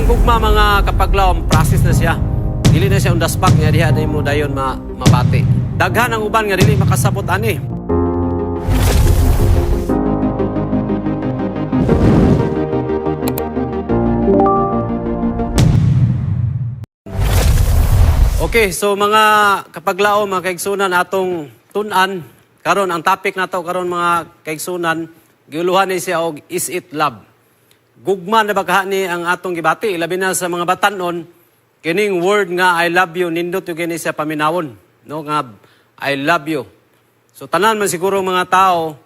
Ang gugma, mga kapaglaom, process na siya. Dili na siya on the spot nga diha na mo dayon mabati. Daghan ang uban nga dili makasabot ani. Okay, so mga kapaglaom, mga kaigsunan, atong tun-an karon, ang topic nato karon, mga kaigsunan, giuluhan ni siya og "Is it love?" Gugma na ba kaha ni ang atong gibati? Labi na sa mga batanon, kining word nga "I love you", nindot yung kini siya paminawon, no, nga "I love you". So tanan man siguro mga tao,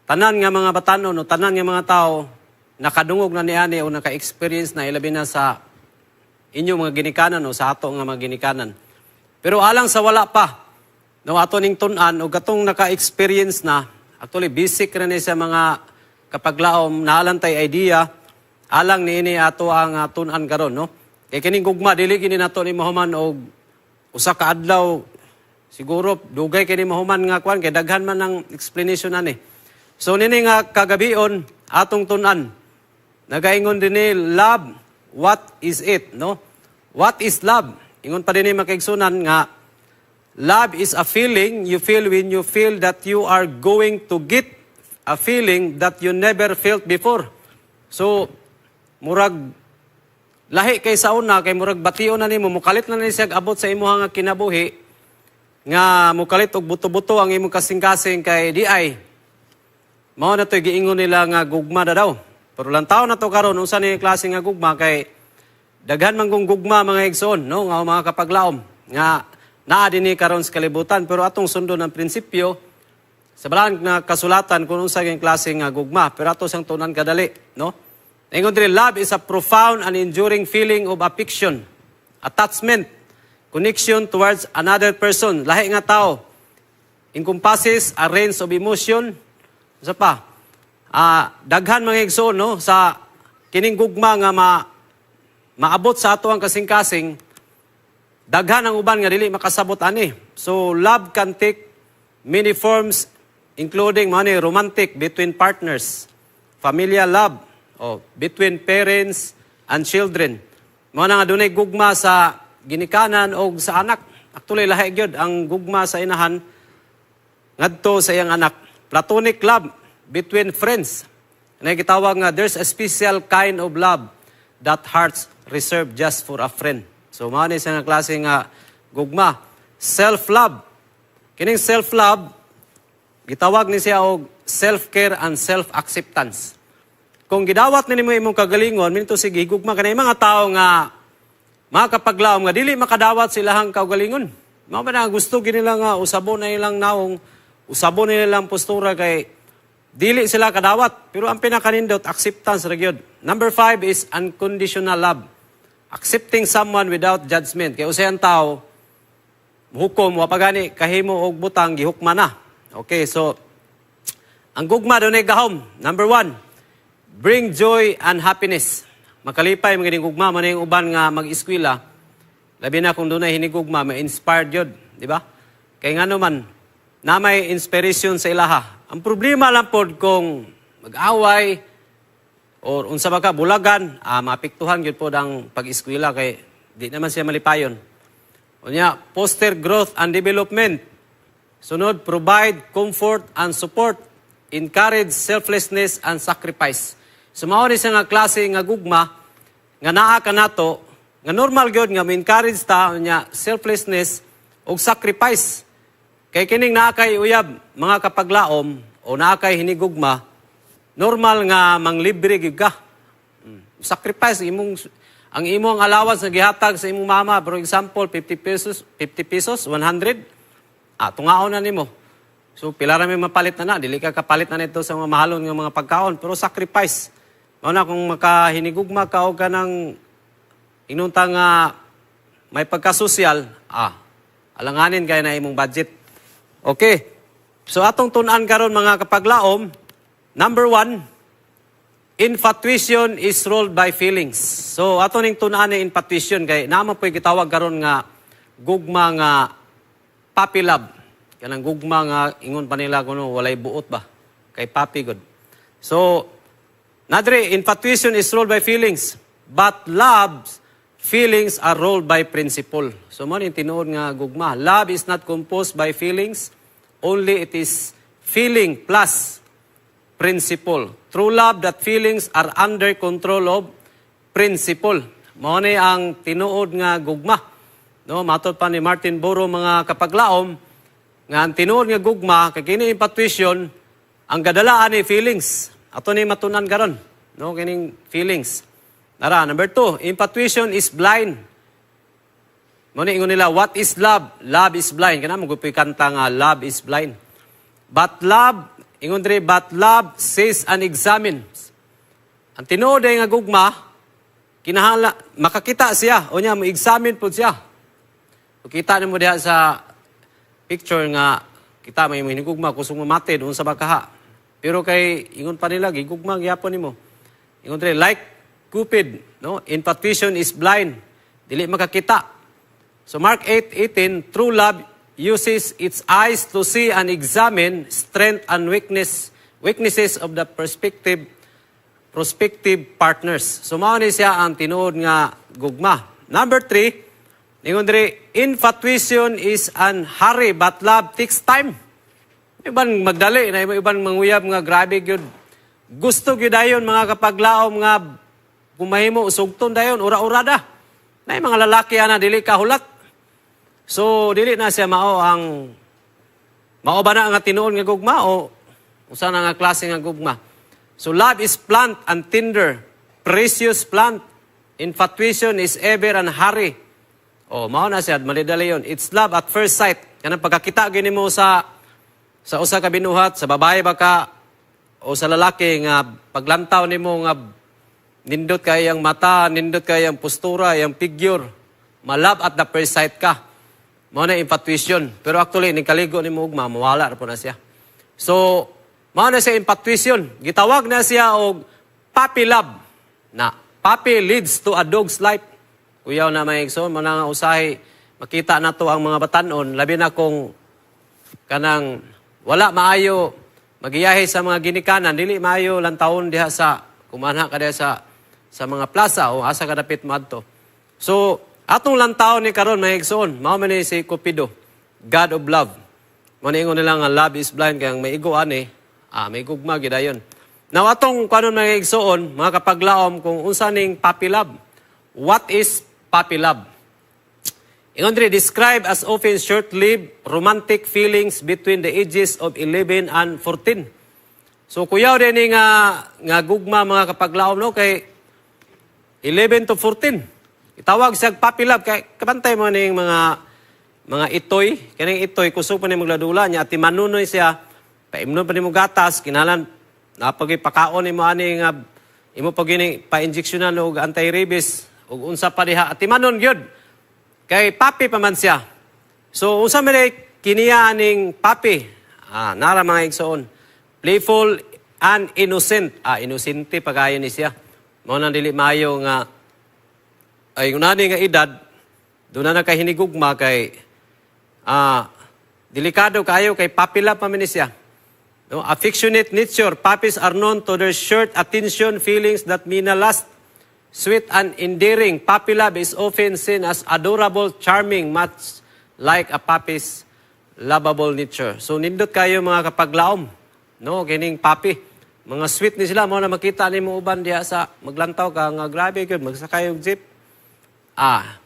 tanan nga mga batanon o tanan nga mga tao nakadungog na niani o naka-experience na, ilabi na sa inyong mga ginikanan o sa ato nga mga ginikanan. Pero alang sa wala pa, no, ato ning tun-an o katong naka-experience na, actually basic ra ni sa mga kapaglaom, naalantay idea alang niini ato ang tun-an karon, no. Kay kining gugma, dili kini nato ni mahuman og usa ka adlaw siguro, dugay kini mahuman nga kwan kay daghan man ang explanation ani. So nini nga kagabion atong tun-an, nagaingon dinhi, "Love, what is it?" No? What is love? Ingon pa dinhi, mga kaigsunan, nga love is a feeling you feel when you feel that you are going to get a feeling that you never felt before. So murag lahi kay sa una kay murag bation na nimo, mukalit na ni siya abot sa imuha nga kinabuhi nga mukalit og buto-buto ang imong kasing-kasing kay di ay mao na to'y giingon nila nga gugma na daw. Pero lantaw na to karon unsa ni klase nga gugma kay daghan man kung gugma, mga igsoon, no, nga mga kapaglaom nga naa dinhi karon sa kalibutan, pero atong sundon ang prinsipyo sa balaan nga kasulatan kung unsa yung klase nga gugma. Pero ato siyang tun-an kadali, no? Ingon diri, love is a profound and enduring feeling of affection, attachment, connection towards another person, lahi nga tao. Encompasses a range of emotion. Isa pa, daghan, mga igsoon, no, sa kining gugma nga maabot sa ato ang kasing-kasing, daghan ang uban nga dili makasabot ani. So love can take many forms, including money romantic between partners, familial love, o between parents and children. Mao na nga dunay gugma sa ginikanan o sa anak. Actually lahi gyud ang gugma sa inahan ngadto sa iyang anak. Platonic love between friends. Na gitawag nga there's a special kind of love that hearts reserve just for a friend. So mao ni siya nga klase nga gugma. Self-love. Kining self-love, gitawag ni siya og self-care and self-acceptance. Kung gidawat ni nimo imong kagalingon, minto sige gugma kanay mga tao nga mga kapaglaom nga dili makadawat sa ilahang kaugalingon. Mao ba na gusto gini nila nga usabon na ilang naong, usabon na ilang postura kay dili sila kadawat. Pero ang pinakanindot, acceptance ra gyud. Number 5 is unconditional love. Accepting someone without judgment. Kay usay ang tao, hukom, wa pa gani kahimo og butang, gihukma na. Okay, so ang gugma dunay gahom. Number 1, bring joy and happiness. Makalipay mga gugma man yung uban nga mag-eskwela. Labi na kung dunay hinigugma, ma-inspired yun, di ba? Kay ngano man, na may inspiration sa ilaha. Ang problema lang pod kung mag-away or unsa ba ka bulagan, maapektuhan gyud pod ang pag-eskwela kay di naman siya malipayon. Unya, foster growth and development. Sunod, provide comfort and support. Encourage selflessness and sacrifice. So mao ni siya nga klase nga gugma nga naa ka nato nga normal gyud nga mo-encourage ta nya selflessness ug sacrifice. Kay kining naa kay uyab, mga kapaglaom, o naa kay hinigugma, normal nga manglibre gyud ka. Sacrifice imong ang imong allowance na gihatag sa imong mama, for example, 50 pesos, 50 pesos, 100, tungaon na nimo. So pila ra may mapalit na na, dili ka kapalit na nito sa mga mahalon nga mga pagkaon, pero sacrifice. Mao na kung makahinigugma ka og kanang inunta nga may pagkasosyal, alanganin kay na imong budget. Okay. So atong tun-an karon, mga kapaglaom, number 1, infatuation is ruled by feelings. So ato ning tun-an ni infatuation kay naa po'y gitawag karon nga gugma nga puppy love. Kanang gugma nga ingon pa nila kuno walay buot ba? Kay puppy gud. So nadre, infatuation is ruled by feelings. But love's feelings are ruled by principle. So mao ni tinuod nga gugma. Love is not composed by feelings, only it is feeling plus principle. True love that feelings are under control of principle. Mao ni ang tinuod nga gugma. No, matod pa ni Martin Boro, mga kapaglaom, nga ang tinuod nga gugma kay kini infatuation, ang gadalaan ni feelings. Ato ni matunan karon, no, kining feelings. Nara, number 2, infatuation is blind. Mao ni ingon nila, "What is love? Love is blind." Kana mo kanta nga "Love is Blind." But love, ingon diri, but love sees and examines. Ang tinuod ay nga gugma, kinahanglan makakita siya o niya mo examine pud siya. Kita nimo diha sa picture nga kita may mo hinigugma kusog mamatid unsa ba kaha. Pero kay ingon pa nila gigugma gyapon nimo. Ingon diri, like Cupid, no? Infatuation is blind. Dili makakita. So Mark 8:18, true love uses its eyes to see and examine strength and weaknesses of the perspective prospective partners. So mao ni siya ang tinuod nga gugma. Number 3, ingon diri, infatuation is an hurry, but love takes time. Iban magdali na iban manguyab nga grabe gyud. Gusto gyud dayon, mga kapaglaom, nga kumahimo sugton dayon, ura-ura da. Na mga lalaki ana dili ka hulat. So dili na siya mao ang mao ba na nga tinuod nga gugma o usa na nga klase nga gugma. So love is plant and tender, precious plant. Infatuation is ever and hurry. Oh, mao na siya malidali yun. It's love at first sight. Kanang pagkakita gini mo sa usa ka binuhat, sa babae ba ka o sa lalaki, nga paglantaw nimo nga nindot kay ang mata, nindot kay ang postura, ang figure. Ma-love at the first sight ka. Mao na infatuation. Pero actually, ning kaligo nimo ugma, mawala ra po na siya. So, mao na siya infatuation. Gitawag na siya og puppy love. Na, puppy leads to a dog's life. Kuyaw na, mga igsoon, mao na nga usahay makita nato ang mga batanon, labi na kung kanang wala maayo magiyahe sa mga ginikanan, dili maayo lantawon diha sa kumanha ka diha sa mga plaza o asa ka dapit moadto. So, atong lantawon ni karon, mga igsoon, mao man ni si Cupido, God of love. Mao ni ingon nila nga love is blind kay ang maigo ani, may gugma gyud dayon. Now atong kanon, mga igsoon, mga kapaglaom, kung unsa ning puppy love. What is puppy love? Ingon diri, described as often short-lived romantic feelings between the ages of 11 and 14. So kuyaw din ni nga gugma, mga kapaglaom, no, kay 11 to 14. Itawag siya puppy love kay kabantay mo ning mga itoy, kaning itoy kusog pa ni magladula niya ati manunoy siya, paimnon pa nimo gatas, kinahanglan napagay pakaon nimo ani nga imo pa gini pa-injectionan og anti-rabies ug unsa pa diha, atimanon gyud. Kay puppy pa man siya. So unsa man ay kiniya aning puppy? Ah, nara, mga igsoon. Playful and innocent. Ah, inosente pa kayo ni siya. Mao nang dili maayo nga ay unani nga edad doon na nakahinigugma kay delikado kayo kay puppy love pa man ni siya. No, affectionate nature, puppies are known to their short attention, feelings that may not last. Sweet and endearing, puppy love is often seen as adorable, charming, much like a puppy's lovable nature. So nindot kayo, mga kapaglaom, no, kining puppy. Mga sweet ni sila mo na makita nimo uban diha sa maglantaw ka nga grabe gyud magsakay og jeep. Ah,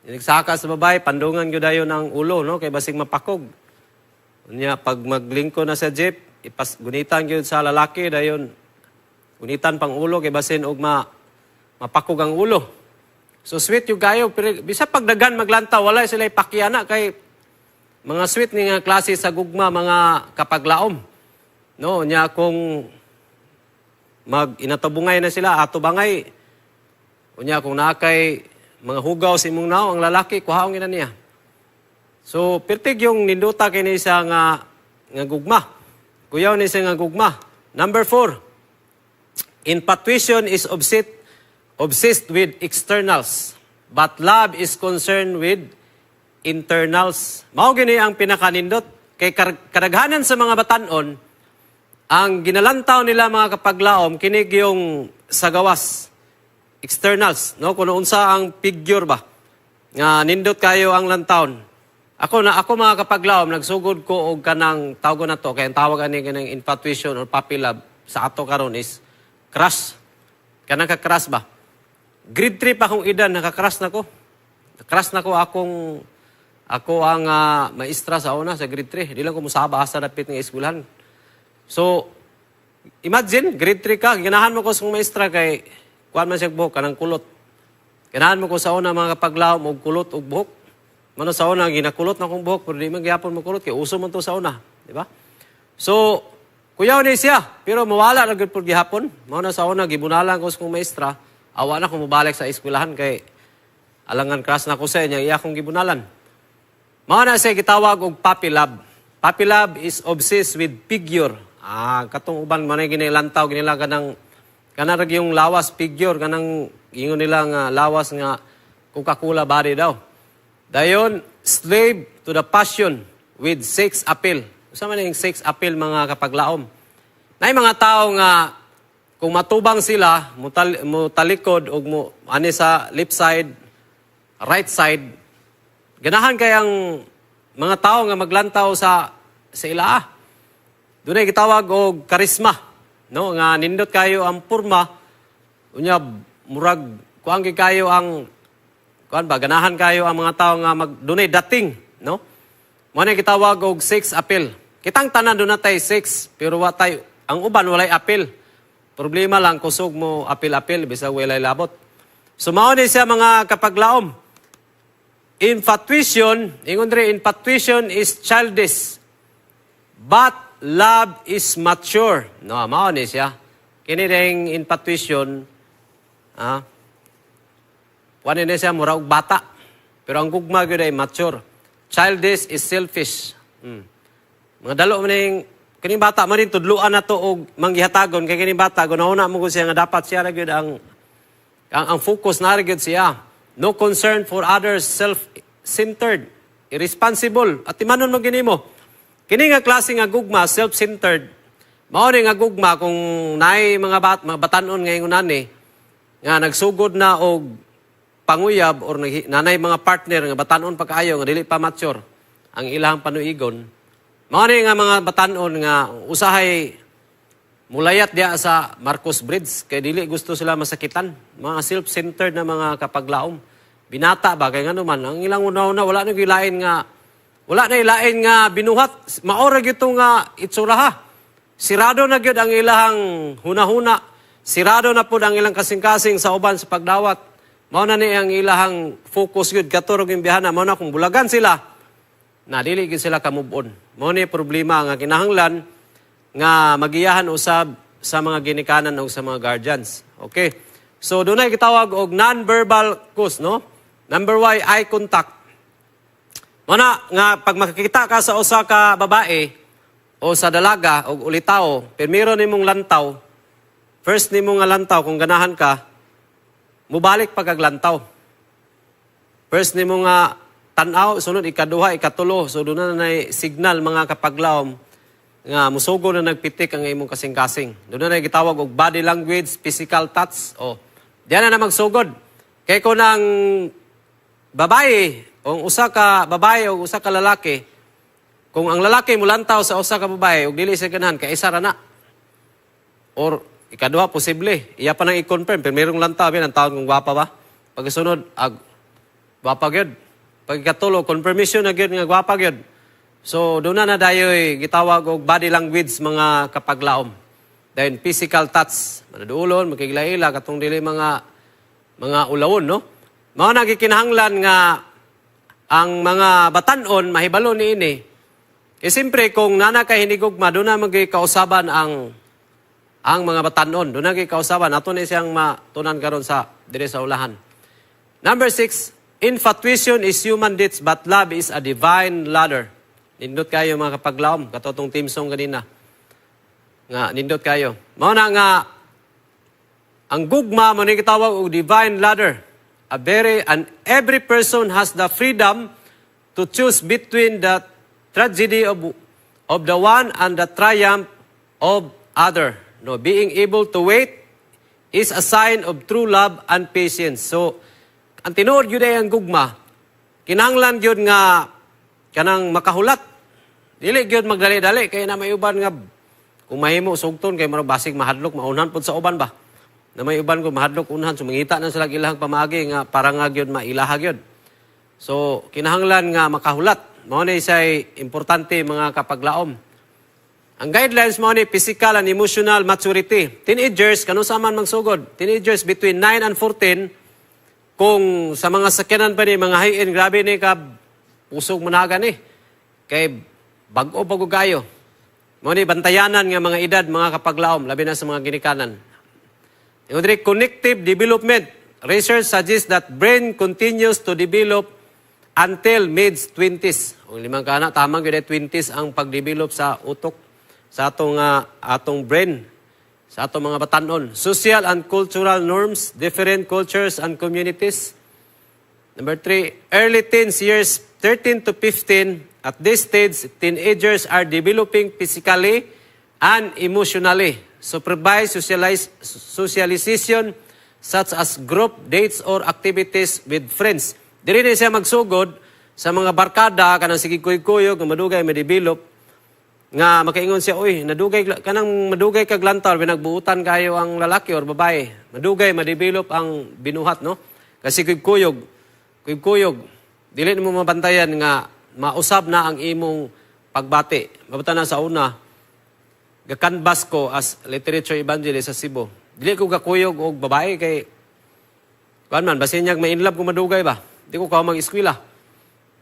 nagsaka sa babae, pandungan gyud dayon ang ulo, no, kay basig mapakog. Unya pag maglingko na sa jeep, ipas gunitan gyud sa lalaki dayon. Gunitan pang ulo kay basin og mapakog ang ulo. So sweet yung kayo, pero bisa pagdagan maglantaw, wala sila ipakyana kay mga sweet ni nga klase sa gugma, mga kapaglaom. No, nya kung mag inatubungay na sila ato bangay, unya kung naa kay mga hugaw sa imong naong, ang lalaki kuhaon gina niya. So pertig yung ninduta kini siya nga gugma. Kuyaw ni siya nga gugma. Number 4, infatuation is obsessed with externals, but love is concerned with internals. Mao gini ang pinakanindot kay kadaghanan sa mga batanon, ang ginalantaw nila, mga kapaglaom, kinig yung sa gawas. externals, no? Kung unsa ang figure ba nga nindot kayo ang lantawon. Ako na ako, mga kapaglaom, nagsugod ko og kanang tawag na to kay ang tawag ani kanang infatuation or puppy love sa ato karon is crush. Kanang ka-crush ba? Grade 3 pa akong edad, naka-crush na ko. Crush na ko akong ako ang maestra sa una sa grade 3. Di lang ko musaba asa dapit nga eskwelahan. So, imagine, grade 3 ka, ganahan mo ko sa maestra kay kuan man siya buhok, kanang kulot. Ganahan mo ko sa una, mga kapaglaom, og kulot og buhok. Mano sa una, ginakulot na akong buhok, pero di man gihapon mo kulot, kay uso man to sa una. Di ba? So, kuyaw ni siya, pero mawala na gyud pud gihapon. Mao na sa una, gibunalan ko sa kong maestra, awa na ko mobalik sa eskwelahan kay alangan crush na ko sa inyo, iya akong gibunalan. Mao na siya gitawag og puppy love. Puppy love is obsessed with figure. Ah, katong uban man ay ginilantaw ginila kanang kanang ra yung lawas figure, kanang ingon nila nga lawas nga Coca-Cola body daw. Dayon, slave to the passion with sex appeal. Usa man yung sex appeal, mga kapaglaom? Nay mga tao nga kung matubang sila, mutalikod og mo ani sa left side, right side, ganahan kayang mga tao nga maglantaw sa ilaa. Dunay gitawag og karisma, no? Nga nindot kayo ang porma, unya murag kuan gyud kayo ang kuan ba, ganahan kayo ang mga tao nga mag dunay dating, no? Mao na gitawag og sex appeal. Kitang tanan duna tay sex, pero wa tay ang uban walay appeal. Problema lang kusog mo apil-apil bisag walay labot. So mao ni siya, mga kapaglaom. Infatuation, ingon diri, infatuation is childish. But love is mature. No, mao ni siya. Kini ring infatuation, kuan ni siya mura og bata. Pero ang gugma gyud ay mature. Childish is selfish. Mga dalo man ning kining bata man rin tudluan na to og manggihatagon kay kining bata gunahuna mo siya nga dapat siya ra gyud ang focus na ra gyud siya. No concern for others, self-centered, irresponsible. At timanon mo gini mo. Kini nga klase nga gugma, self-centered, mao ni nga gugma kung naay mga batanon ngayon nani nga nagsugod na og panguyab or nanay mga partner nga batanon pa kaayo nga dili pa mature ang ilang panuigon. Mao ni nga mga batanon nga usahay mulayat diya sa Marcos Bridge kay dili gusto sila masakitan. Mga self-centered na mga kapaglaom. Binata ba kay ngano man ang ilang una-una wala na ilain nga binuhat. Mao ra gyud to nga itsura ha. Sirado na gyud ang ilahang hunahuna. Sirado na pud ang ilang kasing-kasing sa uban sa pagdawat. Mao na ni ang ilahang focus gyud kato ra gyud bihana. Mao na kung bulagan sila na dili gyud sila ka-move on. Mao ni problema nga kinahanglan nga magiyahan usab sa mga ginikanan o sa mga guardians. Okay. So dunay gitawag og non-verbal cues, no? Number Y, eye contact. Mao na nga pag makakita ka sa usa ka babae o sa dalaga o ulitawo, primero nimong lantaw, first nimo nga lantaw kung ganahan ka, mubalik pag lantaw. First nimo nga tan-aw, sunod ikaduha, ikatulo. So doon na nay signal, mga kapaglaom, nga musugo na nagpitik ang imong kasing-kasing. Doon na gitawag og body language, physical touch. O, diyan na na magsugod. Kay kung ang babae, o ang usa ka babae o usa ka lalaki, kung ang lalaki mulantaw sa usa ka babae ug dili siya ganahan, kay isa ra na. Or ikaduha, posible. Iya pa nang i-confirm. Pero mayroong lantaw, yan, ang taon kung gwapa ba. Pagkasunod, ag, gwapa gyud. Pag ikatulo, confirmation na gyud nga gwapa gyud. So, doon na na dayoy gitawag og body language, mga kapaglaom. Then physical touch, manaduolon, makiglaila katong dili mga ulawon, no? Mao na gikinahanglan nga ang mga batanon mahibalo niini. Eh siyempre kung nana kay hinigugma, doon na magikausaban ang mga batanon. Doon na kausaban. Ato ni siyang matunan karon sa dire sa ulahan. Number 6, infatuation is human ditch but love is a divine ladder. Nindot kayo, mga kapaglaom, katotong theme song kanina. Nga nindot kayo. Mao na nga ang gugma mo ni gitawag og divine ladder. A very and every person has the freedom to choose between the tragedy of the one and the triumph of other. No, being able to wait is a sign of true love and patience. So, ang tinuod gyud ay ang gugma, kinahanglan gyud nga kanang makahulat. Dili gyud magdali-dali kay na may uban nga kung mahimo sugton kay murag basig mahadlok maunhan pud sa uban ba. Na may uban ko mahadlok unhan, so mangita na sila ilahang pamaagi nga para nga gyud mailaha gyud. So kinahanglan nga makahulat. Mao ni say importante, mga kapaglaom. Ang guidelines mo ni physical and emotional maturity. Teenagers, kanusa man magsugod? Teenagers between 9 and 14, kung sa mga sakyanan pa ni, mga high-end, grabe ni ka pusog managa ni. Kay bag-o pa kayo. Mao ni bantayanan nga mga edad, mga kapaglaom, labi na sa mga ginikanan. Yung diri, cognitive development. Research suggests that brain continues to develop until mid-20s. O limang kana, tamang gyud ay 20s ang pag-develop sa utok sa atong brain, sa atong mga batanon. Social and cultural norms, different cultures and communities. Number 3, early teens years 13 to 15. At this stage, teenagers are developing physically and emotionally. Supervise socialization such as group dates or activities with friends. Diri na siya magsugod sa mga barkada kanang sige kuy-kuyog nga madugay ma-develop nga makaingon siya, "Uy, nadugay kanang madugay kag lantaw, pinagbuutan kayo ang lalaki or babae." Madugay ma-develop ang binuhat, no? Kasi kuy-kuyog, kuy-kuyog, dili nimo mabantayan nga mausab na ang imong pagbati. Mabata na sa una, gakanbas ko as literature evangelist sa Cebu. Dili ko gakuyog og babae kay kuan man, basin niyag ma-inlove ko madugay ba. Di ko ka mag-eskwela.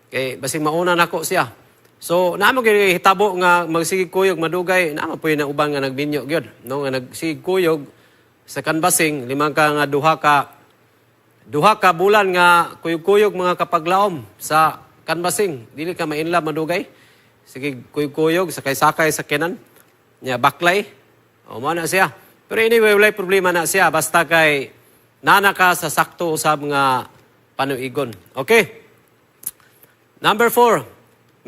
Kay basing mauna nako siya. So, naa mo gyud hitabo nga magsige kuyog madugay, naa mo puy na uban nga nagminyo gyud, no, nga nagsige kuyog sa canvassing, limang ka nga duha ka bulan nga kuyog-kuyog, mga kapaglaom, sa canvassing. Dili ka ma-inlove madugay. Sige kuyog-kuyog, sakay-sakay sa kinan. Nya baklay. O mo na siya. Pero anyway, walay problema na siya basta kay nana ka sa sakto usab nga panuigon. Okay. Number 4,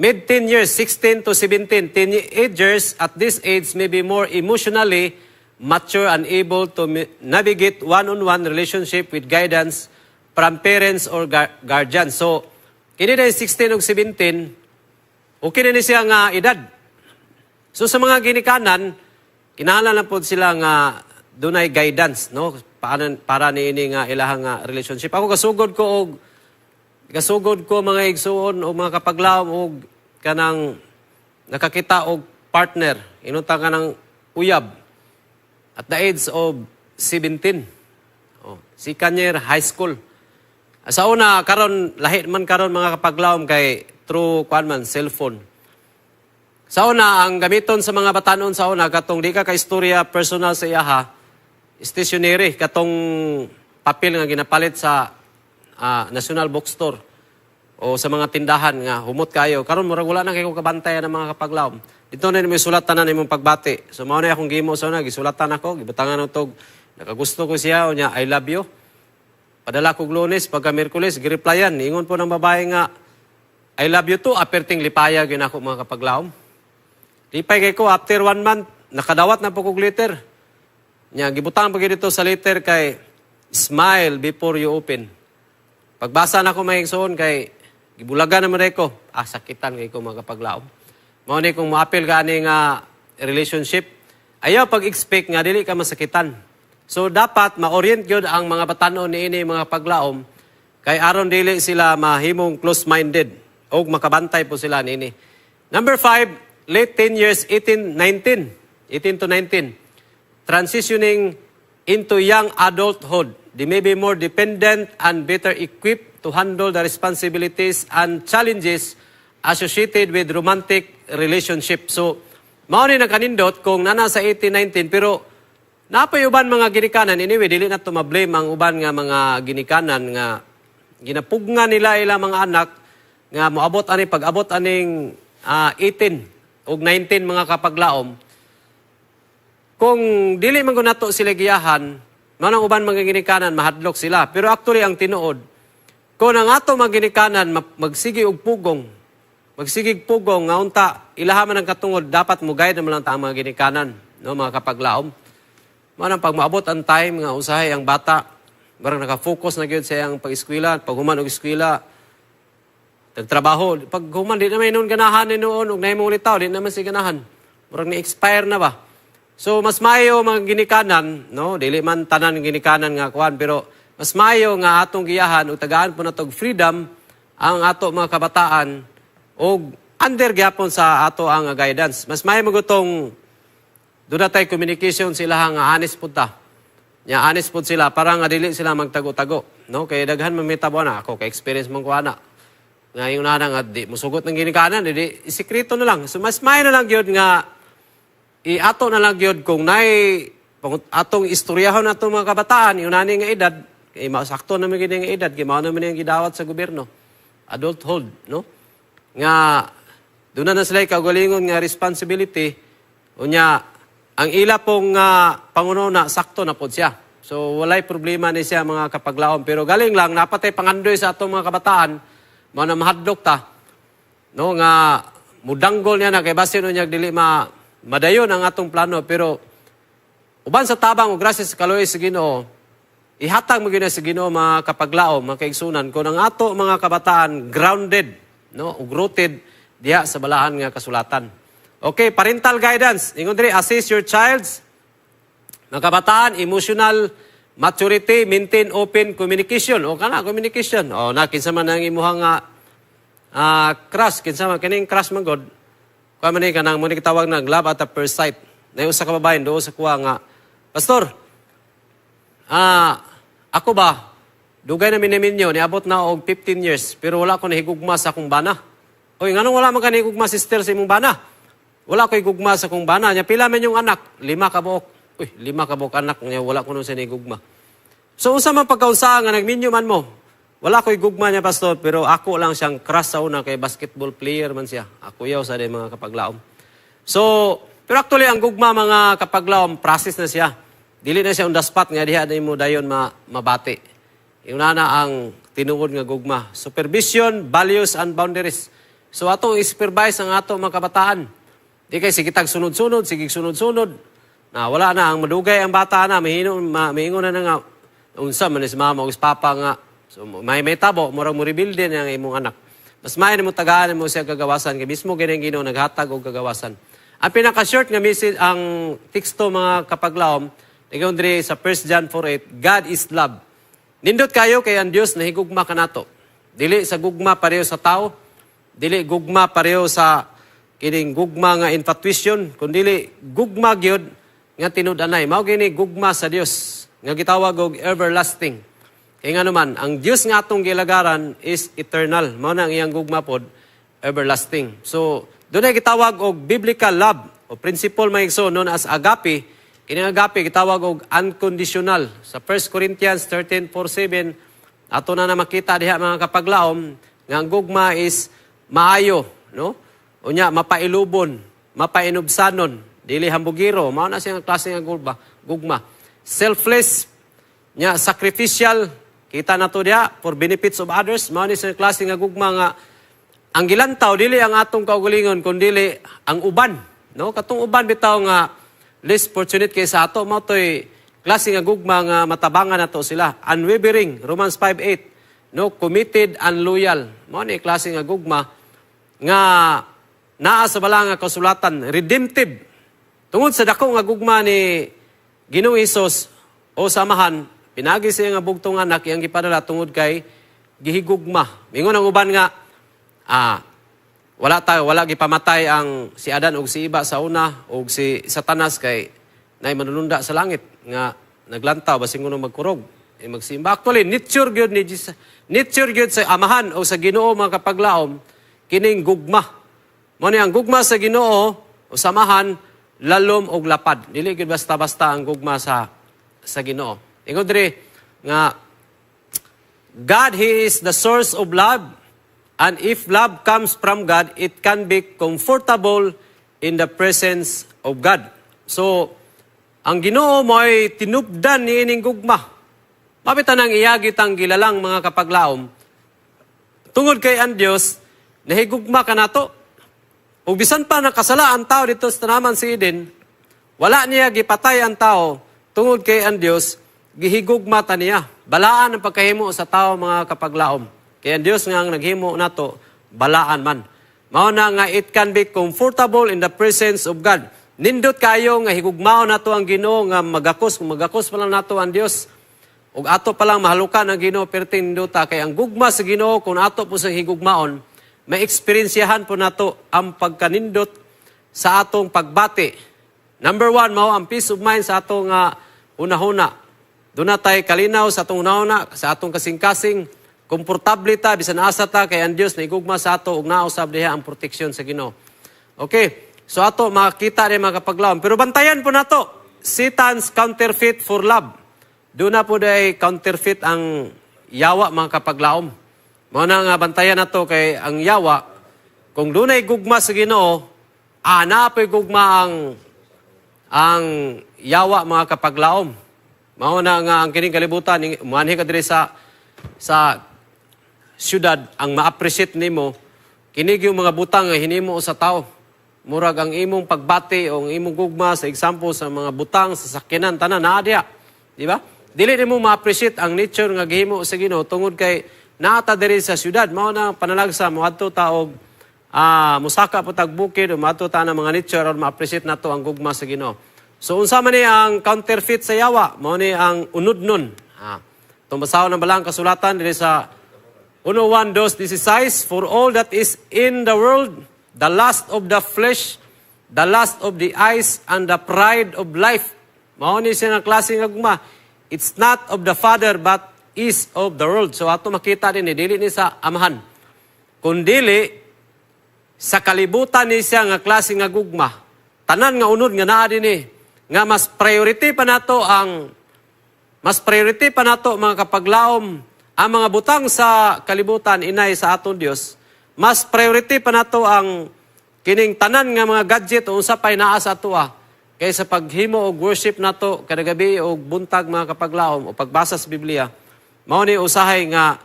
mid-teen years, 16 to 17. Teenagers at this age may be more emotionally mature and able to navigate one-on-one relationship with guidance from parents or guardians. So, kini na 16 ug 17, okay na ni siya nga edad. So sa mga ginikanan, kinahanglan na pod sila nga dunay guidance, no? Paano para niini nga ilahang nga relationship. Ako kasugod ko, mga igsuon o mga kapaglaom, og kanang nakakita og partner, inunta ka ng uyab at the age of 17. Oh, second year high school. Sa una, karon lahi man karon, mga kapaglaom, kay through kuan man, cellphone. Sa una, ang gamiton sa mga batanon sa una, katong di ka ka istorya personal sa iyaha, stationery, katong papel nga ginapalit sa National Bookstore o sa mga tindahan nga humot kayo. Karon murag wala na kay ko kabantayan ng mga kapaglaom. Dito na nimo isulat tanan imong pagbati. So mao na akong gihimo sa una, gisulatan ako, gibutangan og nakagusto ko siya unya "I love you." Padala kog Lunes, pagka Miyerkules, gireplyan. Ingon po ng babae nga, "I love you too." Aperting lipaya gyud ako, mga kapaglaom. Lipay kay ko, after one month, nakadawat na po kog letter. Nya, gibutang pa gyud dito sa letter kay "Smile before you open." Pagbasa na ko, mga igsoon, kay gibulagan naman ko. Ah, sakitan kay ko, mga kapaglaom. Mao ni kung moapil ka ani nga relationship, ayaw pag-expect nga dili ka masakitan. So dapat ma-orient gyud ang mga batanon niini, mga paglaom, kay aron dili sila mahimong close-minded o makabantay po sila niini. Number 5, late 10 years, 18, 19. 18 to 19. Transitioning into young adulthood. They may be more dependent and better equipped to handle the responsibilities and challenges associated with romantic relationship. So, mao ni nagkanindot kung nana sa 18, 19, pero napay uban mga ginikanan, anyway, dili na to ma-blame ang uban nga mga ginikanan nga ginapugna nila ilang mga anak nga moabot ani pag-abot aning 18 ug 19, mga kapaglaom. Kung dili man gud nato sila giyahan, manang uban mga ginikanan mahadlok sila. Pero actually ang tinuod, kung ang ato mga ginikanan magsige og pugong, magsigig pugong nga unta ilaha man ang katungod, dapat mo guide naman lang ta ang mga ginikanan, no, mga kapaglaom. Mao Mao nang pag maabot ang time nga usahay ang bata, marang naka-focus na gyud sa iyang pag-eskwela, pag human og eskwela, nagtrabaho, pag human di naman noon ganahan ni noon og nahimong ulitaw, di naman siya ganahan. Murag ni-expire na ba? So mas maayo mga ginikanan, no? Dili man tanan ginikanan nga kuan, pero mas maayo nga atong giyahan ug tagaan po natog freedom ang ato mga kabataan og under gyapon sa ato ang guidance. Mas maayo magutong doon tay communication sila nga honest pud ta. Nya honest pud sila para nga dili sila magtago-tago, no? Kay daghan man mitabo na ako kay experience man ko ana. Nga yung nana nga di musugot ng ginikanan, di isekreto na lang. So mas maayo na lang gyud nga iato na lang gyud kung nay atong istoryahon ato mga kabataan yung nani nga edad kay masakto na man gyud nga edad kay mao naman ang gidawat sa gobyerno, adulthood, no, nga doon na sila kaugalingon nga responsibility. Unya ang ila pong panguno na sakto na pod siya, so walay problema ni siya, mga kapaglaom. Pero galing lang napatay pangandoy sa atong mga kabataan, mao na mahadlok ta, no, nga mudanggol niya na kay basin unya dili ma madayon ang atong plano. Pero uban sa tabang ug grasya sa kaluoy sa Ginoo, ihatag mo gyud na sa Ginoo, mga kapaglaom, mga kaigsunan, kung ang ato mga kabataan grounded, no, ug rooted diha sa balaan nga kasulatan. Okay, parental guidance. Ingon diri, assist your child's, mga kabataan, emotional maturity, maintain open communication. O kana communication. O na kinsa man ang imuhang nga crush, kinsa man kining crush man god. Kuha man ni kanang mo ni tawag nag love at the first sight. Na usa ka babae duol sa kuha nga, "Pastor, ako ba, dugay na miniminyo, niabot na og 15 years, pero wala ko nahigugma sa akong bana." "Oy, nganong wala man ka nahigugma, sister, sa imong bana?" "Wala ko higugma sa akong bana." "Nya pila man yung anak?" "Lima ka buok." "Uy, lima ka buok anak niya, wala ko nun siya nahigugma. So unsa man pagkaunsa nga nagminyo man mo?" "Wala ko'y gugma niya, pastor, pero ako lang siyang crush sa una kay basketball player man siya." Ako yaw sa mga kapaglaom. So, pero actually ang gugma, mga kapaglaom, process na siya. Dili na siya on the spot nga diha na mo dayon mabati. Yung na ang tinuod nga gugma. Supervision, values, and boundaries. So atong i-supervise ang ato mga kabataan. Di kay sige tag sunod-sunod, sige sunod-sunod. Na wala na ang madugay ang bata na mahino ma, maingon na nga unsa man is mama o is papa nga. So may tabo murag mo rebuild din ang imong anak. Mas maayo mo tagaan mo siya kagawasan kay mismo gani ang Ginoo naghatag og kagawasan. Ang pinaka short nga message, ang teksto, mga kapaglaom, ingon diri sa 1 John 4:8, "God is love." Nindot kayo kay ang Dios nahigugma kanato. Dili sa gugma pareho sa tao, dili gugma pareho sa kining gugma nga infatuation, kundi gugma gyud nga tinud-anay. Mao gini gugma sa Dios nga gitawag og everlasting. Kay nga naman, ang Dios nga atong gilagaran is eternal. Mao na ang iyang gugma pod everlasting. So, doon ay gitawag og biblical love o principle, mga igsoon, known as agape. Kini agape gitawag og unconditional. Sa 1 Corinthians 13:4-7, ato na na makita diha, mga kapaglaom, nga ang gugma is maayo, no? Unya mapailubon, mapainubsanon, dili hambugiro, mao na siya ang klase nga gugma, gugma. Selfless, nya sacrificial, kita na to diha for benefits of others, mao ni sa klase nga gugma nga ang gilantaw dili ang atong kaugalingon kundi ang uban, no? Katong uban bitaw nga less fortunate kaysa ato, mao toy klase nga gugma nga matabangan nato sila. Unwavering, Romans 5:8, no, committed and loyal. Mao ni klase nga gugma nga naa sa bala nga kasulatan, redemptive. Tungod sa dako nga gugma ni Ginoong Hesus o samahan, pinagi siya nga bugtong anak iyang gipadala tungod kay gihigugma. Mingon ang uban nga wala tayo, wala gipamatay ang si Adan ug si Iba sa una ug si Satanas kay nay manununda sa langit nga naglantaw basing kuno magkurog e magsimba. Actually, nature gyud ni Jesus, nature gyud sa Amahan o sa Ginoo, mga kapaglaom, kining gugma. Mo ni ang gugma sa Ginoo o samahan, lalom og lapad. Dili gyud basta-basta ang gugma sa Ginoo. Ingon diri nga God, He is the source of love. And if love comes from God, it can be comfortable in the presence of God. So, ang Ginoo mo ay tinubdan ni ining gugma. Mapita nang iyagi tang gilalang, mga kapaglaom. Tungod kay ang Dios, nahigugma kanato. Ug bisan pa nakasala ang tao dito sa tanaman si Eden, wala niya gipatay ang tao. Tungod kay ang Dios gihigugma ta niya. Balaan ang pagkahimo sa tao, mga kapaglaom. Kay ang Dios nga ang naghimo nato, balaan man. Mao na nga it can be comfortable in the presence of God. Nindot kayo nga higugmaon nato ang Ginoo nga magakos, kung magakos pa lang nato ang Dios ug ato pa lang mahalukan ang Ginoo, perting nindota kay ang gugma sa Ginoo. Kung ato po sa higugmaon, maeksperyensyahan po nato ang pagkanindot sa atong pagbati. Number one, mao ang peace of mind sa atong hunahuna. Doon na tayo kalinaw sa atong hunahuna, sa atong kasing-kasing, komportable ta, bisan asa ta, kay ang Dios na igugma sa ato, ug nausab diha ang proteksyon sa Ginoo. Okay, so ato makita ni, mga kapaglaom. Pero bantayan po nato, Satan's counterfeit for love. Doon na po day counterfeit ang yawa, mga kapaglaom. Mao na nga bantayan nato kay ang yawa, kung dunay gugma sa Ginoo, naa po'y gugma ang yawa, mga kapaglaom. Mao na nga ang kining kalibutan, muanhi ka diri sa syudad, ang ma-appreciate nimo kini yung mga butang nga hinimo sa tao. Murag ang imong pagbati o ang imong gugma sa example sa mga butang sa sakyanan, tanan naa diha. Di ba? Dili nimo ma-appreciate ang nature nga gihimo sa Ginoo tungod kay naa ta diri sa syudad. Mao na panalagsa moadto ta og musaka po tag bukid o moadto ta ng mga nature aron ma-appreciate nato ang gugma sa Ginoo. So unsa man ni ang counterfeit sa yawa? Mao ni ang unod nun. Itong basahon ng balang kasulatan diri sa 1:16, "For all that is in the world, the lust of the flesh, the lust of the eyes, and the pride of life." Mao ni siya nga klase nga gugma. "It's not of the Father, but is of the world." So ato makita din eh, dili ni sa Amahan. Kung dili, sa kalibutan ni siya nga klase nga gugma. Tanan nga unod nga naa dinhi nga mas priority pa nato, mga kapaglaom, ang mga butang sa kalibutan inay sa aton Dios. Mas priority pa nato ang kining tanan nga mga gadget o unsa pay naa sa atoa kaysa paghimo og worship nato kada gabi og buntag, mga kapaglaom, o pagbasa sa Biblia. Mao ni usahay nga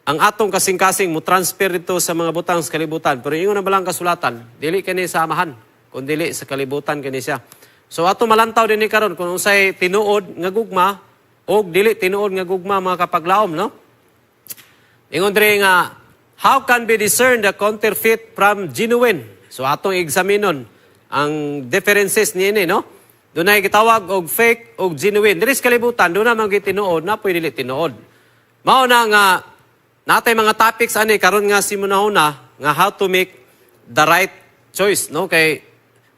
ang atong kasing-kasing mo transfer dito sa mga butang sa kalibutan. Pero ingon na balang kasulatan, dili kani sa Amahan, kun dili sa kalibutan kani siya. So ato malantaw din ni karon kung unsay tinuod nga gugma og dili tinuod nga gugma, mga kapaglaom, no? Ingon diri nga, how can be discerned the counterfeit from genuine? So atong examinon ang differences niini, no? Dunay gitawag og fake og genuine. Diri sa kalibutan, duna man gyud tinuod, na pwede dili tinuod. Mao na nga natay mga topics ani karon nga simunahuna nga how to make the right choice, no? Kay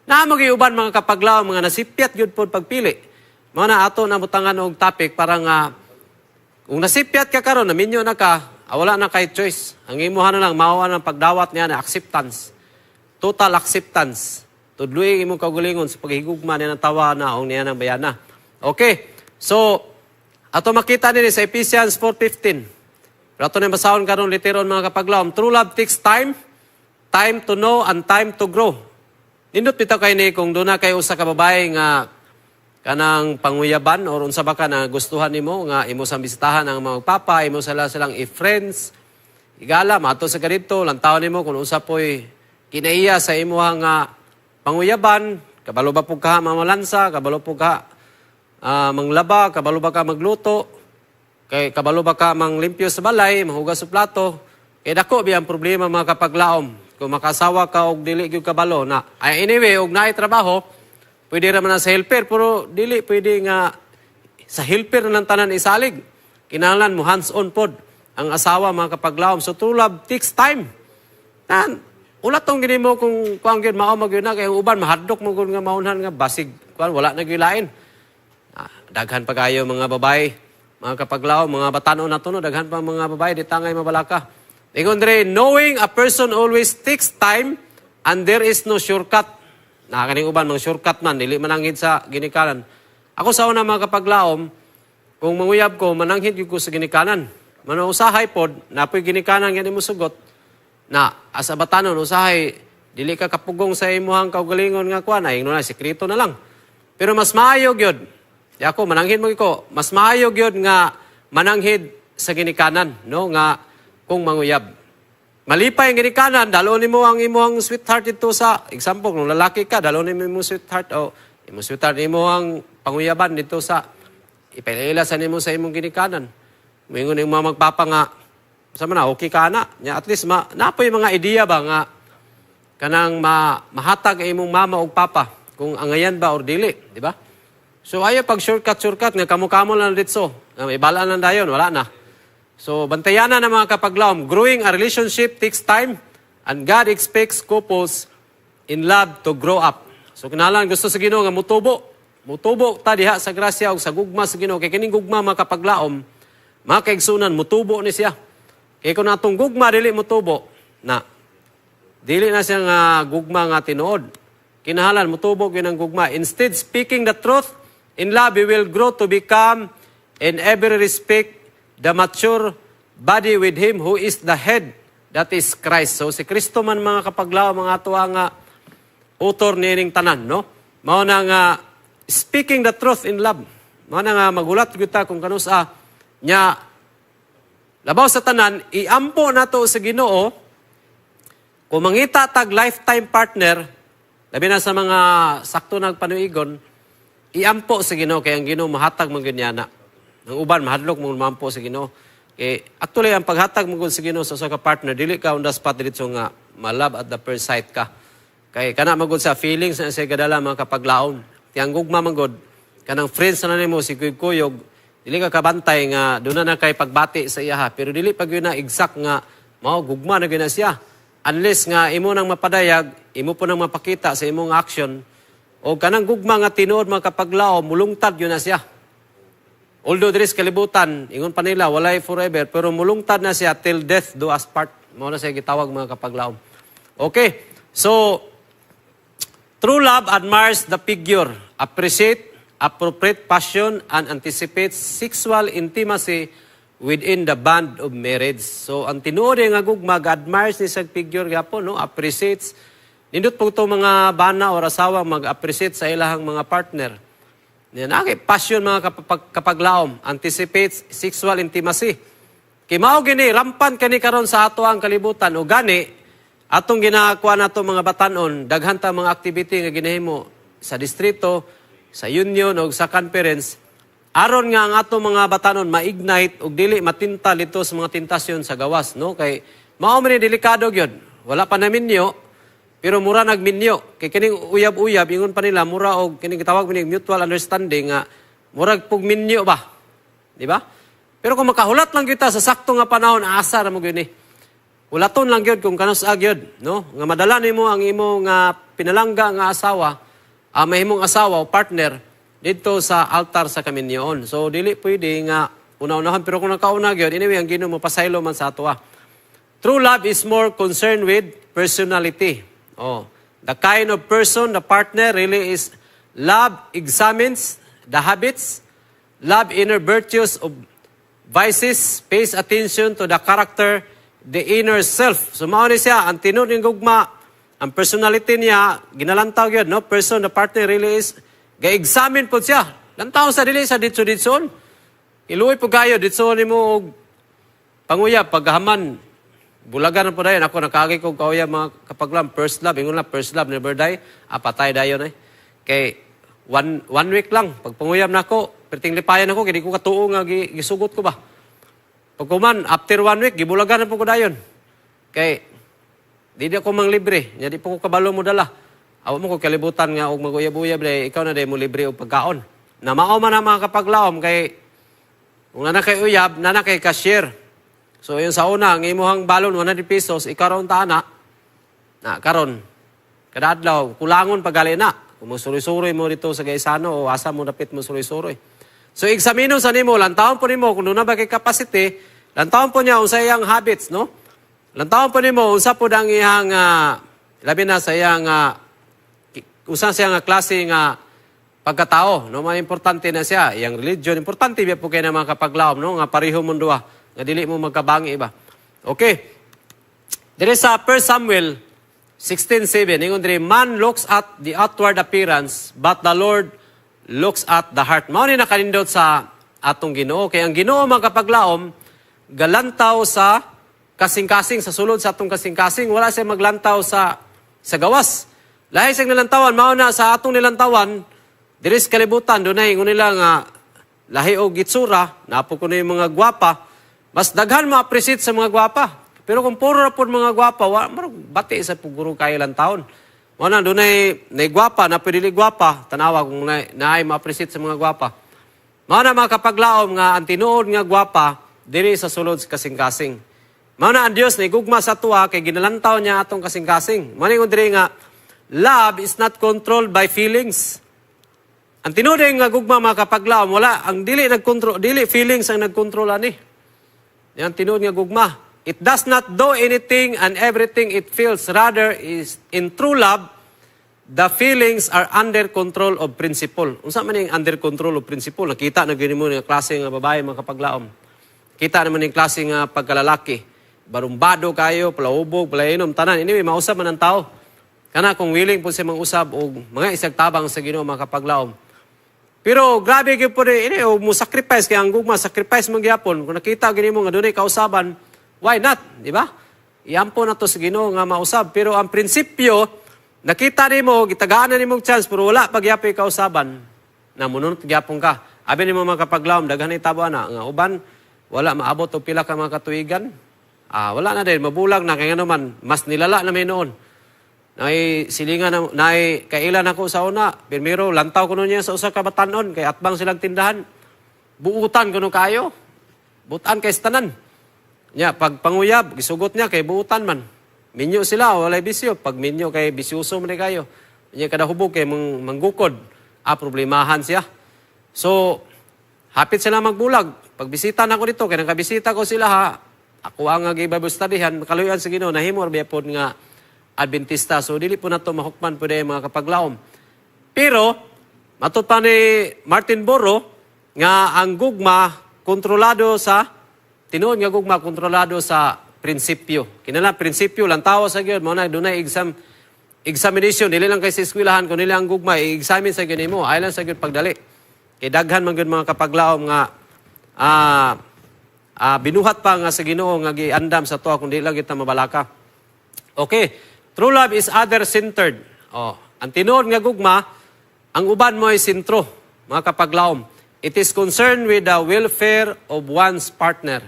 naa mo uban, mga kapaglaom, mga nasipyat gyud pod pagpili. Mao na ato na butangan og topic para nga kung nasipyat ka karon, naminyo na ka, wala na kay choice. Ang imuha na lang mao ang pagdawat niya na acceptance. Total acceptance. Tudloi imong kaugalingon sa paghigugma niya ng tawa na o niya ng bayana. Okay. So, ato makita nini sa Ephesians 4:15. Pero ato na basahon karon literon, mga kapaglaom. True love takes time, time to know and time to grow. Nindot bitaw kay ni kung duna kay usa ka babae nga kanang panguyaban or unsa ba ka na gustuhan nimo nga imo sang bisitahan ang mga papa, imo sila silang i-friends, igala mato sa ganito, lantaw nimo kung unsa po'y kinaiya sa imuha nga panguyaban, kabalo ba po ka mamalansa, kabalo po ka manglaba, kabalo ba ka magluto, kay kabalo ba ka manglimpyo sa balay, mahugas sa plato? Kay dako biya ang problema, mga kapaglaom, kung makasawa ka og dili gyud kabalo na. Ay, anyway, og naay trabaho, pwede ra man na sa helper, pero dili pwede nga sa helper na lang tanan isalig. Kinahanglan mo hands-on pod ang asawa, mga kapaglaom. So true love takes time. Nan, ulat tong gini mo kung kuang gyud mao magyud na kay ang uban mahadlok mo gud nga maunhan nga basig kuan wala na gyud lain. Daghan pa kayo mga babae, mga kapaglaom, mga batanon na no, daghan pa mga babae di tangay mabalaka. Ingon dre, knowing a person always takes time and there is no shortcut. Na kaning uban mga shortcut man, dili mananghid sa ginikanan. Ako sa una, mga kapaglaom, kung manguyab ko, mananghid gyud ko sa ginikanan. Mano usahay pod, napoy ginikanan nga mo sugot, na as a batanon usahay dili ka kapugong sa imuhang kaugalingon nga kuan ay ingnon na sekreto na lang. Pero mas maayo gyud. Di ako mananghid mo ko, mas maayo gyud nga mananghid sa ginikanan, no, nga kung manguyab. Malipay ang ginikanan, dalon nimo ang imuhang sweetheart dito sa example kung lalaki ka, dalon nimo imong sweetheart o Imong sweetheart, imo ang panguyaban dito sa ipaila sa nimo sa imong ginikanan. Moingon yung mga magpapa nga sa man na, okay ka na. Nya at least ma, napoy mga ideya ba nga kanang mahatag ang imong mama ug papa kung angayan ba or dili, di ba? So ayaw pag shortcut shortcut nga kamo-kamo lang ditso. Nga ibalaan lang dayon, wala na. So bantayan na ng mga kapaglawom. Growing a relationship takes time and God expects couples in love to grow up. So kinahanglan gusto sa Ginoo nga mutubo. Mutubo ta diha sa grasya ug sa gugma sa Ginoo. Kay kining gugma, mga kapaglaom, mga kaigsunan, mutubo ni siya. Kay kung atong gugma dili mutubo, na dili na siya nga gugma nga tinuod. Kinahanglan mutubo gyud ang gugma. Instead, speaking the truth in love, we will grow to become in every respect the mature body with Him who is the head, that is Christ. So si Kristo man, mga kapaglaw, mga tuwa nga author niining tanan, no? Mao na nga speaking the truth in love. Mao na nga magulat gyud ta kung kanusa nya. Labaw sa tanan, iampo nato sa Ginoo kung mangita tag lifetime partner, labi na sa mga sakto nagpanuigon, iampo sa Ginoo kay ang Ginoo mahatag man gyud niya na. Ang uban mahadlok mo mampo sa Ginoo. Kay actually ang paghatag mo gud sa Ginoo sa usa ka partner, dili ka on the spot diretso nga ma-love at the first sight ka. Kay kana man gud sa feelings na siya gadala, mga kapaglaom. Ti ang gugma man gud kanang friends na nimo si kuyog, dili ka kabantay nga doon na kay pagbati sa iyaha, pero dili pag yun na exact nga mao gugma na gyud na siya. Unless nga imo nang mapadayag, imo po nang mapakita sa imong action o kanang gugma nga tinuod, mga kapaglaom, mulungtad yun na siya. Although diri sa kalibutan, ingon pa nila, walay forever, pero mulungtad na siya till death do us part. Mao na siya gitawag, mga kapaglaom. Okay. So, true love admires the figure, appreciate appropriate passion, and anticipates sexual intimacy within the bond of marriage. So, ang tinuod nga gugma, admires ni sa figure gyapon, no? Appreciates. Nindot po ito mga bana or asawa mag-appreciate sa ilahang mga partner. Yan, okay, passion, mga kapaglaom, anticipates sexual intimacy. Kay mao gini rampan kani karon sa ato ang kalibutan o gani atong ginakuha nato mga batanon, daghan ta mga activity nga ginahimo sa distrito, sa union o sa conference aron nga ang ato mga batanon ma-ignite ug dili matinta dito sa mga tentasyon sa gawas, no? Kay mao man ni delikado gyud. Wala pa naminyo pero mura nagminyo. Kay kining uyab-uyab, ingon pa nila, mura og kining gitawag ni mutual understanding nga murag pug minyo ba. Di ba? Pero kung makahulat lang kita sa sakto nga panahon, asa ra mo gyud ni. Hulaton lang gyud kung kanus-a gyud, no? Nga madala nimo ang imong nga pinalangga nga asawa, mahimong asawa o partner didto sa altar sa kaminyoon. So dili pwede nga una-unahan, pero kung nakauna gyud, anyway ang Ginoo mopasaylo man sa ato. True love is more concerned with personality. Oh, the kind of person the partner really is. Love examines the habits, love inner virtues of vices, pays attention to the character, the inner self. So mao ni siya ang tinuod ng gugma, ang personality niya ginalantaw gyud, no? Person the partner really is, ga-examine pod siya. Lantaw sa dili sa ditso-ditson. Iluoy po kayo ditso nimo og panguyab, paghaman bulagan na po dayon. Ako nakaagi ko kauyab, mga kapaglaom, first love, ingon lang, first love never die. Ah, patay dayon eh. Kay one week lang pag panguyab nako, perting lipayan ako kay di ko katuo nga gisugot ko ba. Pagkuman after one week, gibulagan na po ko dayon. Kay di di ako mang libre nya, di po ko kabalo mo dala. Awa mo ko kalibutan nga og maguyab-uyab day, ikaw na day mo libre og pagkaon. Na mao man ang mga kapaglaom, kay kung nana kay uyab, nana kay cashier. So yun sa una, ang imuhang balon 100 pesos, ikaw raw na. Na karon kada adlaw kulangon pagali na. Kung mo suroy-suroy mo dito sa Gaisano o asa mo dapit mo suroy-suroy. So eksamino sa nimo, lantawon po nimo kung doon ba kay capacity, lantawon po niya unsa iyang habits, no? Lantawon po nimo unsa po ang iyang labi na sa iyang unsa siya nga klase nga pagkatao, no? Mga importante na siya, iyang religion, importante biya po kay na mga kapaglaom, no? Nga pareho mo duha, nga dili mo magkabangi ba. Okay. Dire sa 1 Samuel 16:7, ingon diri, "Man looks at the outward appearance, but the Lord looks at the heart." Mao ni nakanindot sa atong Ginoo kay ang Ginoo, mga kapaglaom, galantaw sa kasing-kasing, sa sulod sa atong kasing-kasing, wala siya maglantaw sa gawas. Lahi siyang nilantawan, mao na sa atong nilantawan. Diri sa kalibutan dunay ingon nila nga lahi og gitsura, naa po kuno yung mga gwapa, mas daghan ma-appreciate sa mga gwapa. Pero kung puro ra pod mga gwapa, wa murag bati sa puguro kayo ilang taon. Mao na dunay nay gwapa na pwede dili gwapa, tanawa kung naay ma-appreciate sa mga gwapa. Mao na, mga kapaglaom, nga ang tinuod nga gwapa diri sa sulod sa kasing-kasing. Mao na ang Dios ni gugma sa tuwa kay ginalantaw niya atong kasing-kasing. Mao ni diri nga love is not controlled by feelings. Ang tinuod nga gugma, mga kapaglaom, wala ang dili nagkontrol, dili feelings ang nagkontrol ani. Yan tinuod nga gugma. It does not do anything and everything it feels. Rather is in true love, the feelings are under control of principle. Unsa man yung under control of principle? Nakita na gani mo nga klase nga babae, mga kapaglaom. Kita naman yung klase nga pagkalalaki. Barumbado kayo, palahubog, palainom, tanan. Anyway, mausab man ang tao. Kana kung willing po siya mangusab og mga isag tabang sa Ginoo, mga kapaglaom. Pero grabe gyud po ini o mo sacrifice kay ang gugma sacrifice man gyapon. Kung nakita gani mo nga dunay kausaban, why not, di ba? Iampo na to sa Ginoo nga mausab. Pero ang prinsipyo, nakita nimo, gitagaan na nimo og chance pero wala pa gyapoy kausaban, na mununot gyapon ka. Abi nimo, mga kapaglaom, daghan ni tabo ana nga uban wala maabot og pila ka mga katuigan. Ah, wala na din, mabulag na kay ngano man mas nilala na may noon. Nay silingan na nay kailan ako sa una. Primero lantaw ko niya sa usa ka batanon kay atbang silang tindahan. Buutan kuno kayo. Buutan kay tanan. Nya pag panguyab gisugot niya kay buutan man. Minyo sila, walay bisyo. Pag minyo kay bisyoso man ni kayo. Nya kada hubog kay manggukod. Ah, problemahan siya. So hapit sila magbulag. Pagbisita na ko dito kay nakabisita ko sila ha. Ako ang nga Bible studyhan, makaluyan sa Ginoo, nahimo ra pod nga Adventista. So dili po nato mahukman po mga kapaglaom. Pero matod pa ni Martin Boro nga ang gugma kontrolado sa tinuod nga gugma kontrolado sa prinsipyo. Kinala prinsipyo lantawa sa gyud mo na dunay examination, dili lang kay sa eskwelahan kun dili ang gugma i-examine sa gyud nimo ay lang sa gyud pagdali. Kay daghan man gyud, mga kapaglaom, nga binuhat pa nga sa Ginoo nga giandam sa tuwa kung di lang kita mabalaka. Okay. True love is other-centered. Oh, ang tinuod nga gugma, ang uban mo ay sentro, mga kapaglaom. It is concerned with the welfare of one's partner.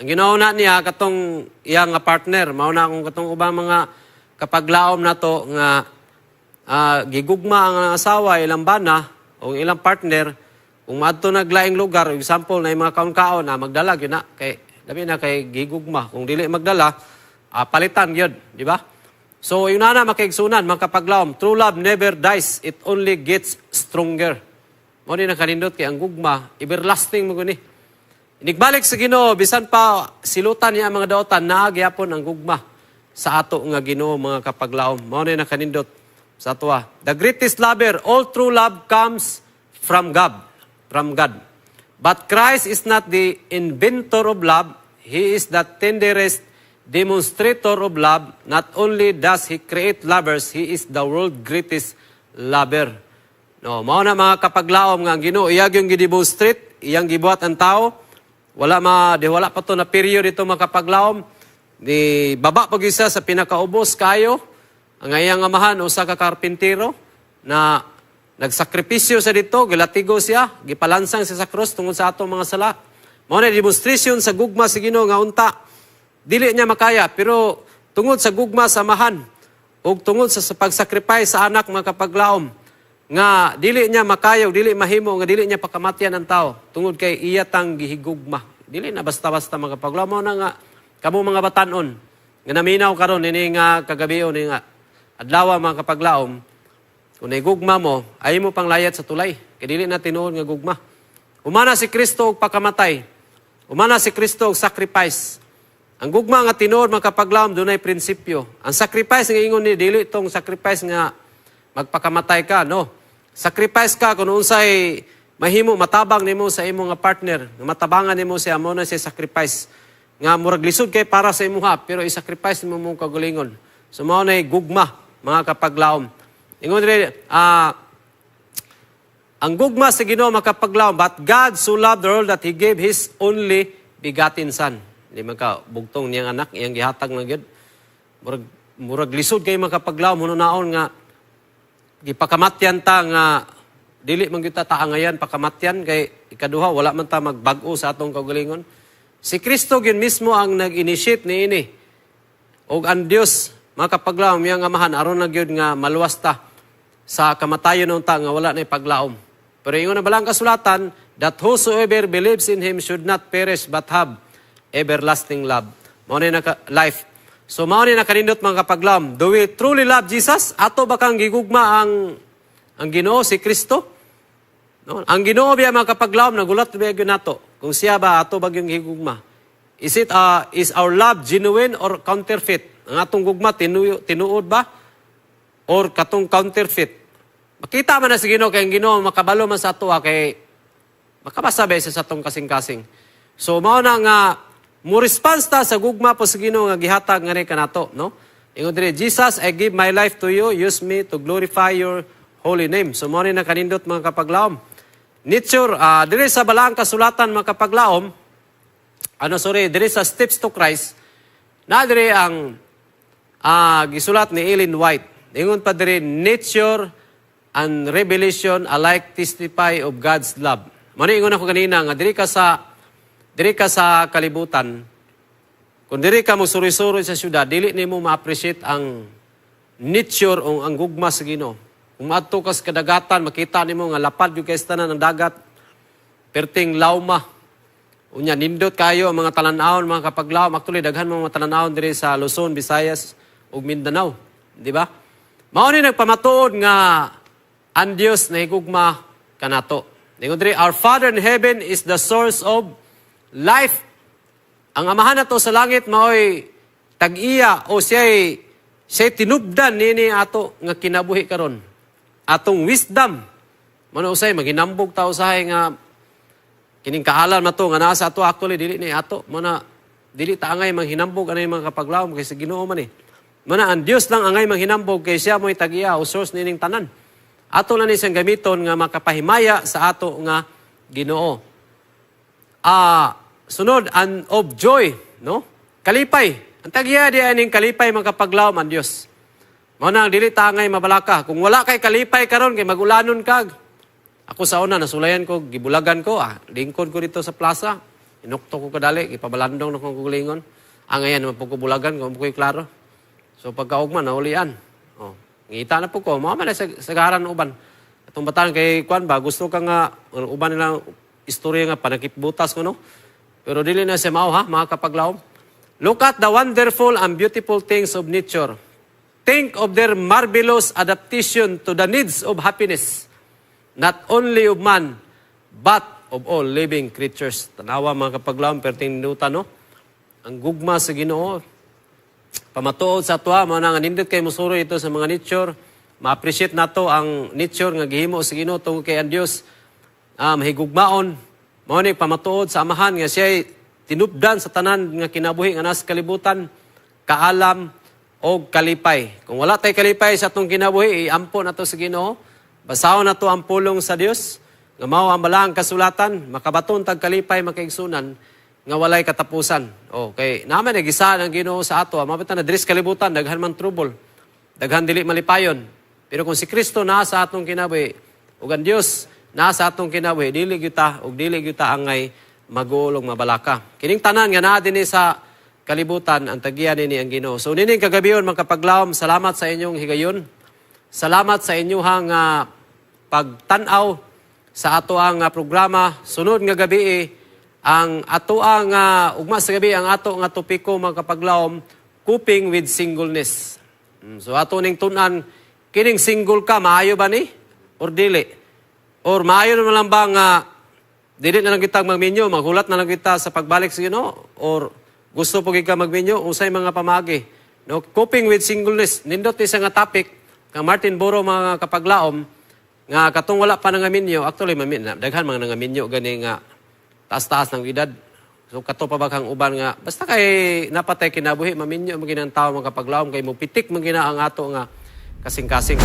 Ang ginawa na niya katong iya nga partner, mao na akong katong ubang mga kapaglaom nato nga gigugma ang asawa, ilang bana o ilang partner, kung maadto naglaing lugar, example na yung mga kaon-kaon na magdala gyud na kay labi na kay gigugma. Kung dili magdala, palitan gyud, di ba? So yung nana makaigsunan, mga kapaglaom, true love never dies, it only gets stronger. Mao ni nakanindot kay ang gugma, everlasting mo guni. Inigbalik sa Ginoo, bisan pa silutan niya ang mga daotan, naa gyapon ang gugma sa ato nga Ginoo, mga kapaglaom. Mao ni nakanindot sa atoa. The greatest lover, all true love comes from God, from God. But Christ is not the inventor of love, He is the tenderest demonstrator of love. Not only does He create lovers, He is the world's greatest lover. No, mao na, mga kapaglaom, nga ang Ginoo iya yung gidemonstrate, iyang gibuhat ang tao. Wala ma di wala pa to na period ito, mga kapaglaom. Di baba pag isa sa pinakaubos kayo. Ang iyang amahan usa ka karpintero na nagsakripisyo sa dito, gilatigo siya, gipalansang siya sa krus tungod sa atong mga sala. Mao na demonstration sa gugma sa Ginoo nga unta dili niya makaya, pero tungod sa gugma sa amahan ug tungod sa pagsacrifice sa anak, mga kapaglaom, nga dili niya makaya ug dili mahimo nga dili niya pakamatyan ang tao tungod kay iya tang gihigugma. Dili na basta-basta, mga kapaglaom. Mao na nga kamo mga batanon nga naminaw karon ini nga kagabi o ni nga adlaw, mga kapaglaom, kung naigugma mo, ay mo panglayat sa tulay kay dili na tinuod nga gugma. Humana si Kristo og pakamatay, humana si Kristo og sacrifice. Ang gugma nga tinuod, mga kapaglaom, dunay prinsipyo. Ang sacrifice nga ingon ni dili tong sacrifice nga magpakamatay ka, no. Sacrifice ka kung unsay mahimo matabang nimo sa imong nga partner, nga matabangan nimo siya, mo na siya sacrifice. Nga murag lisod kay para sa imuha, pero i-sacrifice nimo mong kagalingon. So mao na gugma, mga kapaglaom. Ingon diri, ang gugma sa Ginoo, makapaglaom, but God so loved the world that He gave His only begotten Son. Di man ka bugtong niyang anak, iyang gihatag na gyud. Murag lisod kay makapaglaom hununaon nga gipakamatyan ta nga Dili man gyud ta taangayan pakamatyan kay ikaduha, wala man ta magbag-o sa atong kaugalingon. Si Kristo gyud mismo ang nag-initiate niini. Og ang Dios, mga kapaglaom, iyang Amahan aron na gyud nga maluwas ta sa kamatayon unta nga wala na paglaom. Pero ingon na balaang kasulatan that whosoever believes in Him should not perish but have everlasting love. Mao ni naka life. So mao ni nakanindot, mga kapaglaom. Do we truly love Jesus? Ato ba kang gigugma ang Ginoo, si Kristo? No? Ang Ginoo biya, mga kapaglaom, nagulat biya gyud nato kung siya ba ato ba gyud gigugma. Is our love genuine or counterfeit? Ang atong gugma tinuod ba or katong counterfeit? Makita man na sa Ginoo kay ang Ginoo makabalo man sa ato kay makabasa ba siya sa atong kasing-kasing. So mao na nga mo response ta sa gugma po sa Ginoo nga gihatag ngani kanato, no? Ingon diri, "Jesus, I give my life to you. Use me to glorify your holy name." So mao ni nakanindot, mga kapaglaom. Nature, diri sa balaang kasulatan, mga kapaglaom, ano, sorry, diri sa Steps to Christ, na diri ang gisulat ni Ellen White. Ingon pa diri, "Nature and revelation alike testify of God's love." Mao ingon ako kanina nga diri ka sa kalibutan, kung diri ka mo suri-suri sa syudad, dili nimo ma-appreciate ang nature o ang gugma sa Ginoo. Kung maadto ka sa kadagatan, makita nimo nga lapad yung kay tanan ng dagat, perting lawma. Unya, nindot kayo ang mga talan-awon, mga kapaglaom. Actually, daghan mga talan-awon diri sa Luzon, Visayas ug Mindanao, di ba? Mao ni nagpamatuod nga ang Dios nahigugma kanato. Ingon diri, "Our Father in heaven is the source of life." Ang Amahan nato sa langit maoy tag-iya o siya'y tinubdan nini ato nga kinabuhi karon. Atong wisdom. Mano usay maginambog ta usahay nga kining kaalam na to nga naa sa ato, actually dili ni ato. Mao na dili ta angay manghinambog anay, mga kapaglaom, kay sa Ginoo man eh. Mao na ang Dios lang angay manghinambog kay siya mo'y tag-iya o source nining tanan. Ato na ni siyang gamiton nga makapahimaya sa ato nga Ginoo. Sunod, and of joy, no? Kalipay. Ang tag-iya di aning kalipay, mga kapaglaom, ang Dios. Mao na ang dili ta angay mabalaka. Kung wala kay kalipay karon kay magulanon kag. Ako sa una nasulayan ko, gibulagan ko, lingkod ko dito sa plaza. Inukto ko kadali, gipabalandong na kong kugulingon. Ang ngayon naman po ko bulagan, kung ko'y klaro. So pagkaugma, naulian. Oh, ngita na po ko, mao man na sa sagaran uban. Atong batan kay kuan ba, gusto ka nga uban nila istorya nga panakipbutas ko, no. Pero dili na siya mao ha, mga kapaglaom. "Look at the wonderful and beautiful things of nature. Think of their marvelous adaptation to the needs of happiness, not only of man, but of all living creatures." Tanawa, mga kapaglaom, perting nuta, no? Ang gugma sa Ginoo, pamatuod sa tuwa, mao na nga nindot kay musuro ito sa mga nature, ma-appreciate nato ang nature nga gihimo sa Ginoo tungod kay ang Dios mahigugmaon. Mao ni pamatuod sa Amahan nga siya'y tinubdan sa tanan nga kinabuhi nga nasa kalibutan, kaalam og kalipay. Kung wala tay kalipay sa atong kinabuhi, iampo nato sa Ginoo. Basahon nato ang pulong sa Dios nga mao ang balaang kasulatan, makabaton tag kalipay, makaigsunan, nga walay katapusan. Okay, naman nagisaan ang Ginoo sa ato. Mabit na diri sa kalibutan daghan man trouble. Daghan dili malipayon. Pero kung si Kristo naa sa atong kinabuhi ug ang Dios naa sa atong kinabuhi, dili gyud ta angay maguol og mabalaka. Kining tanan nga naa dinhi sa kalibutan, ang tagiya nini ang Ginoo. So nining kagabion, mga kapaglaom, salamat sa inyong higayon. Salamat sa inyong pagtan-aw sa ato ang programa. Sunod nga gabi eh, ang ato ang ugma sa gabi ang ato nga topiko, mga kapaglaom, coping with singleness. So ato ning tun-an kining single ka, maayo ba ni or dili? Or maayo naman lang ba nga dili na lang kita magminyo, maghulat na lang kita sa pagbalik sa Ginoo, or gusto po ka magminyo, unsay mga pamagi? No, coping with singleness. Nindot isa nga topic kang Martin Boro, mga kapaglaom, nga katong wala pa nangaminyo, actually mamin, daghan mga nangaminyo gani nga taas-taas ng edad. So kato pa ba kang uban nga basta kay napatay kinabuhi maminyo man ang tao, mga kapaglaom, kay mo pitik man gina ang ato nga kasing-kasing.